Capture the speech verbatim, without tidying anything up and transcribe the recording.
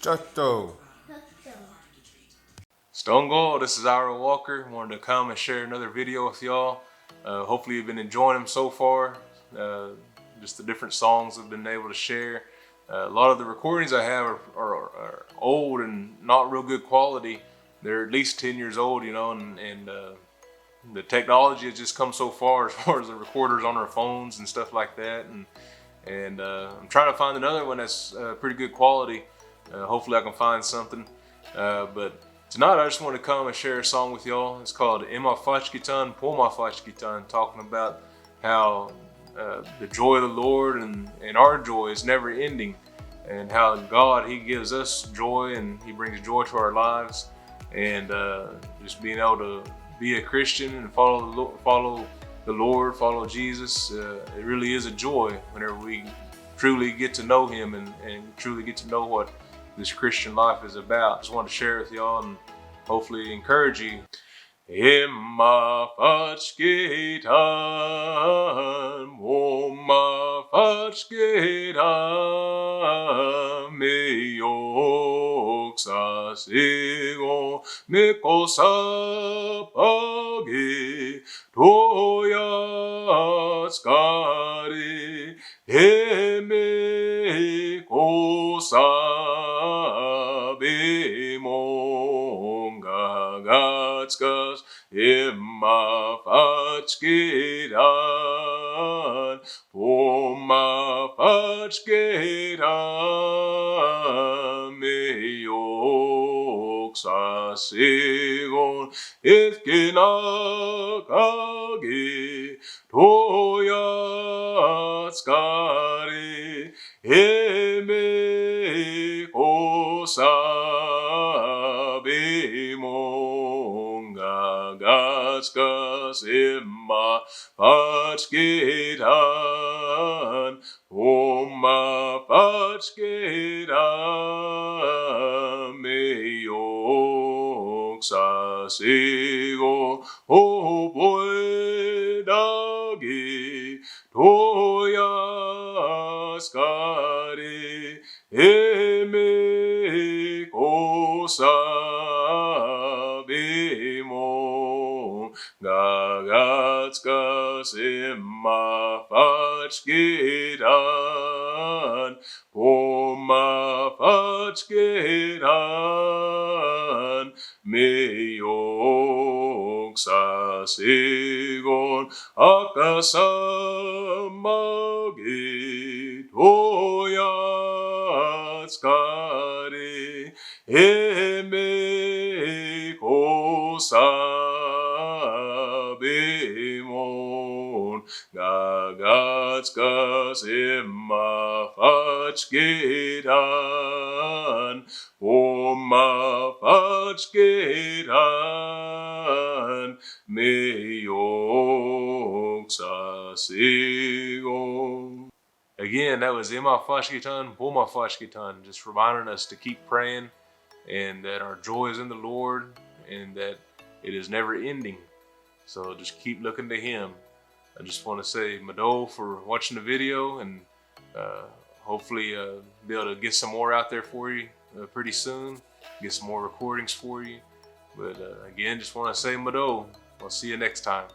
Toto. Stone Gold, this is Ira Walker. Wanted to come and share another video with y'all. Uh, hopefully you've been enjoying them so far. Uh, just the different songs I've been able to share. Uh, a lot of the recordings I have are, are, are old and not real good quality. They're at least ten years old, you know, and, and uh, the technology has just come so far as far as the recorders on our phones and stuff like that. And and uh, I'm trying to find another one that's uh, pretty good quality. Uh, hopefully I can find something. Uh, but tonight I just want to come and share a song with y'all. It's called "Ema Fatskitan, Poma Fatskitan," talking about how uh, the joy of the Lord and, and our joy is never ending, and how God, He gives us joy and He brings joy to our lives. And uh, just being able to be a Christian and follow the Lo-, follow the Lord, follow Jesus, uh, it really is a joy whenever we truly get to know Him and, and truly get to know what this Christian life is about. Just wanted to share with y'all and hopefully encourage you. Ema Fatskitan, Poma Fatskitan, me yoksa sigo, me kosa pagi, toya skari, eme kosa bimong. Gagatskas, Ema Fatskitan, Poma Fatskitan, me yoksa sigo, iskina kagi, toya skari, eme kosa bimong. Gagatskas, Ema Fatskitan, Poma Fatskitan, me yoksa sigo, o bwe dagi, toya skari, eme kosa bimong. Gagatskas, Ema Fatskitan, Poma Fatskitan, me yoksa sigo, akasa magi, toya skari, eme kosa bimong. Gagatskas, Ema Fatskitan, Poma Fatskitan, me yoksa sigo. Again, that was Ema Fatskitan, Poma Fatskitan, just reminding us to keep praying and that our joy is in the Lord and that it is never ending. So just keep looking to Him. I just want to say Mado for watching the video, and uh, hopefully uh, be able to get some more out there for you uh, pretty soon, get some more recordings for you. But uh, again, just want to say Mado. I'll see you next time.